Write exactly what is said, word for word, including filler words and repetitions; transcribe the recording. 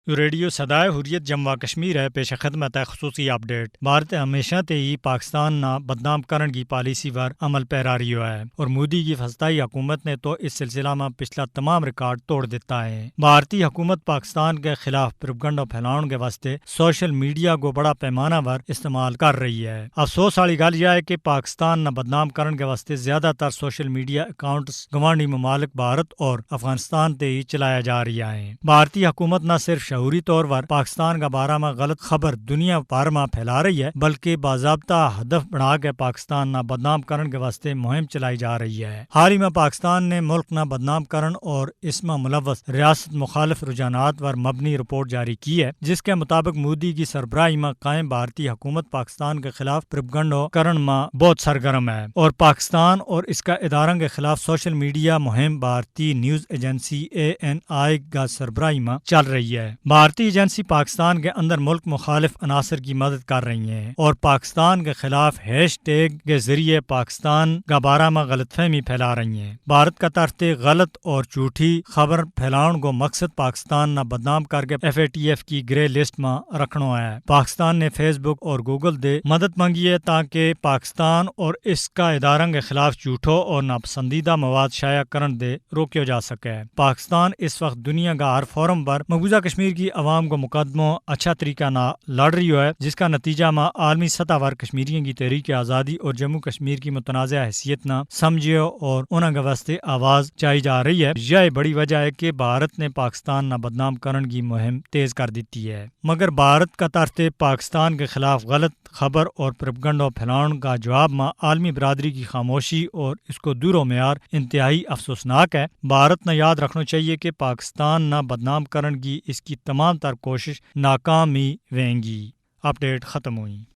یوہ ریڈیو سدائے حریت جموں و کشمیر ہے، پیش خدمت ہے خصوصی اپ ڈیٹ۔ بھارت ہمیشہ تے ہی پاکستان نا بدنام کرن کی پالیسی پر عمل پیرا رہیو ہے، اور مودی کی فسطائی حکومت نے تو اس سلسلہ ما پچھلا تمام ریکارڈ توڑ دیتا ہے۔ بھارتی حکومت پاکستان کے خلاف پروپیگنڈا پھیلاؤن کے واسطے سوشل میڈیا کو بڑا پیمانا پر استعمال کر رہی ہے۔ افسوس والی گل یہ ہے کہ پاکستان نا بدنام کرن کے واسطے زیادہ تر سوشل میڈیا اکاؤنٹس گوانڈی ممالک بھارت اور افغانستان تے ہی چلایا جا رہیا ہے۔ بھارتی حکومت نہ صرف شعوری طور پر پاکستان کا بارہ ما غلط خبر دنیا بھر ما پھیلا رہی ہے، بلکہ باضابطہ ہدف بنا کے پاکستان نا بدنام کرن کے واسطے مہم چلائی جا رہی ہے۔ حال ہی ما پاکستان نے ملک نا بدنام کرن اور اس ما ملوث ریاست مخالف رجحانات پر مبنی رپورٹ جاری کی ہے، جس کے مطابق مودی کی سربراہی ما قائم بھارتی حکومت پاکستان کے خلاف پروپیگنڈا کرن ما بہت سرگرم ہے، اور پاکستان اور اس کا ادارہ کے خلاف سوشل میڈیا مہم بھارتی نیوز ایجنسی اے این آئی کا سربراہی ما چل رہی ہے۔ بھارتی ایجنسی پاکستان کے اندر ملک مخالف عناصر کی مدد کر رہی ہیں اور پاکستان کے خلاف ہیش ٹیگ کے ذریعے پاکستان کا بارہ ما غلط فہمی پھیلا رہی ہیں۔ بھارت کا طرف تے غلط اور جھوٹی خبر پھیلاؤن کو مقصد پاکستان نا بدنام کر کے ایف اے ٹی ایف کی گرے لسٹ ما رکھنو ہے۔ پاکستان نے فیس بک اور گوگل دے مدد منگی ہے، تاکہ پاکستان اور اس کا ادارہ کے خلاف جھوٹو اور ناپسندیدہ مواد شائع کرن دے روکیو جا سکے۔ پاکستان اس وقت دنیا کا ہر فورم پر مقبوضہ کشمیر کی عوام کو مقدمو اچھا طریقہ نا لڑ رہیو ہے، جس کا نتیجہ ما عالمی سطح پر کشمیریوں کی تحریک آزادی اور جموں کشمیر کی متنازعہ حیثیت نا سمجھیو اور انہاں کے واسطے آواز چائی جا رہی ہے۔ یہی بڑی وجہ ہے کہ بھارت نے پاکستان نا بدنام کرن کی مہم تیز کر دیتی ہے۔ مگر بھارت کا طرف تے پاکستان کے خلاف غلط خبر اور پروپیگنڈا پھیلاؤن کا جواب ما عالمی برادری کی خاموشی اور اس کو دورو معیار انتہائی افسوسناک ہے۔ بھارت نا یاد رکھنو چاہیے کہ پاکستان نا بدنام کرن کی اس کی تمام تر کوشش ناکام ہی وہیں گی۔ اپ ڈیٹ ختم ہوئی۔